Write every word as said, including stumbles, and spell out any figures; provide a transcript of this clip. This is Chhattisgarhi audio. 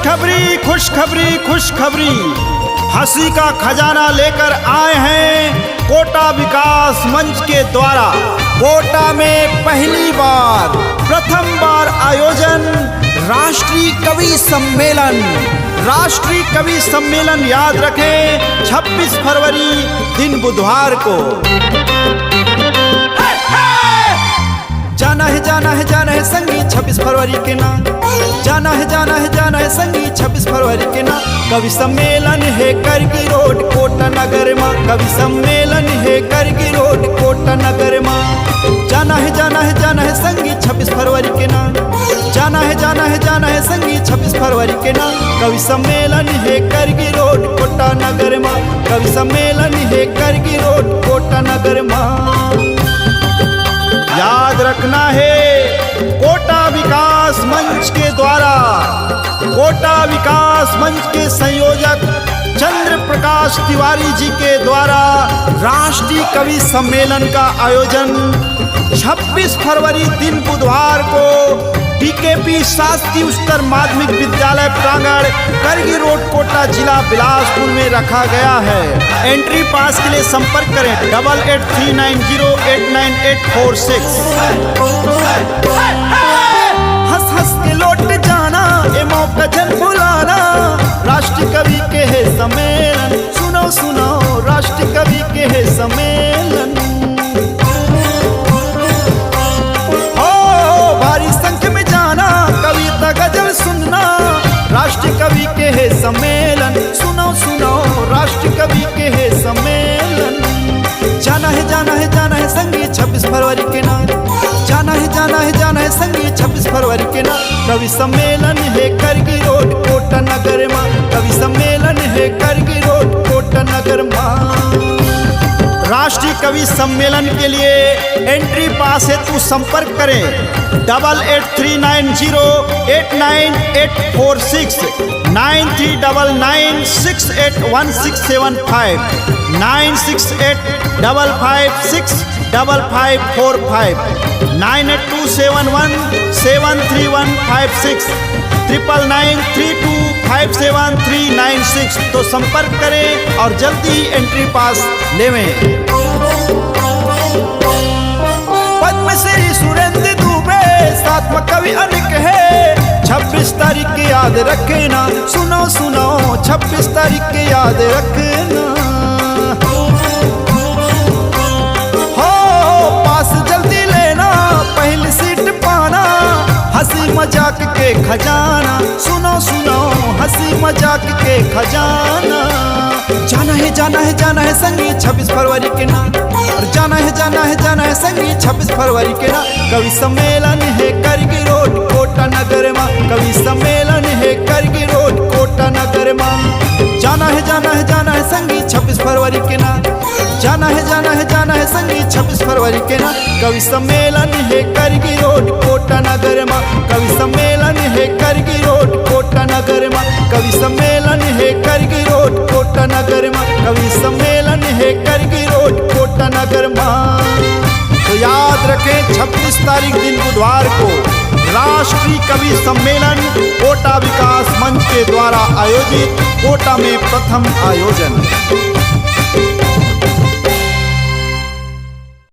खुशखबरी, खुशखबरी, खुशखबरी। हंसी का खजाना लेकर आए हैं कोटा विकास मंच के द्वारा। कोटा में पहली बार, प्रथम बार आयोजन राष्ट्रीय कवि सम्मेलन। राष्ट्रीय कवि सम्मेलन याद रखें, छब्बीस फरवरी, दिन बुधवार को। जाना है, जाना है, जाना है संगी, छब्बीस फरवरी के ना। जाना है, जाना है, जाना है संगी, छब्बीस फरवरी के ना। कवि सम्मेलन है करगी रोड कोटा नगर मा। कवि सम्मेलन है करगी रोड कोटा नगर मा। जाना है, जाना है, जाना है संगी, छब्बीस फरवरी के ना। जाना है, जाना है, जाना है संगी, छब्बीस फरवरी के ना। कवि सम्मेलन है करगी रोड कोटा नगर मा। कवि सम्मेलन है करगी रोड कोटा नगर मा। याद रखना है, कोटा विकास मंच के द्वारा, कोटा विकास मंच के संयोजक चंद्र प्रकाश तिवारी जी के द्वारा राष्ट्रीय कवि सम्मेलन का आयोजन छब्बीस फरवरी, दिन बुधवार को डीकेपी शासकीय उच्चतर माध्यमिक विद्यालय प्रांगण, करगी रोड, कोटा, जिला बिलासपुर में रखा गया है। एंट्री पास के लिए संपर्क करें double eight three nine zero eight nine eight four six. हंस हंस के लौट जाना, ए मौका जन भुलाना। राष्ट्रीय कवि के है सम्मेलन, सुनो सुनो, राष्ट्रीय कवि के है सम्मेलन। हो, भारी संख्या में जाना, कविता गजल सुनना। राष्ट्रीय कवि के है सम्मेलन, सुनो सुनो, राष्ट्रीय कवि के है सम्मेलन। जाना है, जाना है, जाना है संगी, छब्बीस फरवरी के ना। जाना है, जाना है, जाना है संगी, छब्बीस फरवरी के ना। कवि सम्मेलन है करगी रोड कोटा नगर मा। कवि सम्मेलन है करगी रोड कोटा नगर मा। राष्ट्रीय कवि सम्मेलन के लिए एंट्री पास हेतु संपर्क करें double eight three nine zero eight nine eight four six, nine three double nine six eight one six seven five, nine six eight double five six double five four five, nine eight two seven one seven three one five six, triple nine three two five seven three nine six. तो संपर्क करें और जल्दी ही एंट्री पास लेवें। पद्मश्री सुरेंद्र दुबे, साथ में कवि अनिक है। छब्बीस तारीख के याद रखना, सुनो सुनो, छब्बीस तारीख के याद रखना। हो, पास जल्दी लेना, पहली सीट पाना। हंसी मजाक के खजाना, सुनो सुनो, हंसी मजाक के खजाना। जाना है, जाना है, जाना है संगी, छब्बीस फरवरी के ना। और जाना है, जाना है, जाना है संगी, छब्बीस फरवरी के ना। कवि सम्मेलन है करगी रोड कोटा नगर मा। कवि सम्मेलन है करगी रोड कोटा नगर मा। जाना है, जाना है, जाना है संगी, छब्बीस फरवरी के ना। जाना है, जाना है, जाना है संगी, छब्बीस फरवरी के ना। कवि सम्मेलन है करगी रोड कोटा नगर मा। कवि सम्मेलन है करगी रोड कोटा नगर मा। कवि सम्मेलन है करगी रोड कोटा नगर मा। कवि सम्मेलन है करगी रोड कोटा नगर मा। तो याद रखें, छब्बीस तारीख, दिन बुधवार को राष्ट्रीय कवि सम्मेलन कोटा विकास मंच के द्वारा आयोजित, कोटा में प्रथम आयोजन।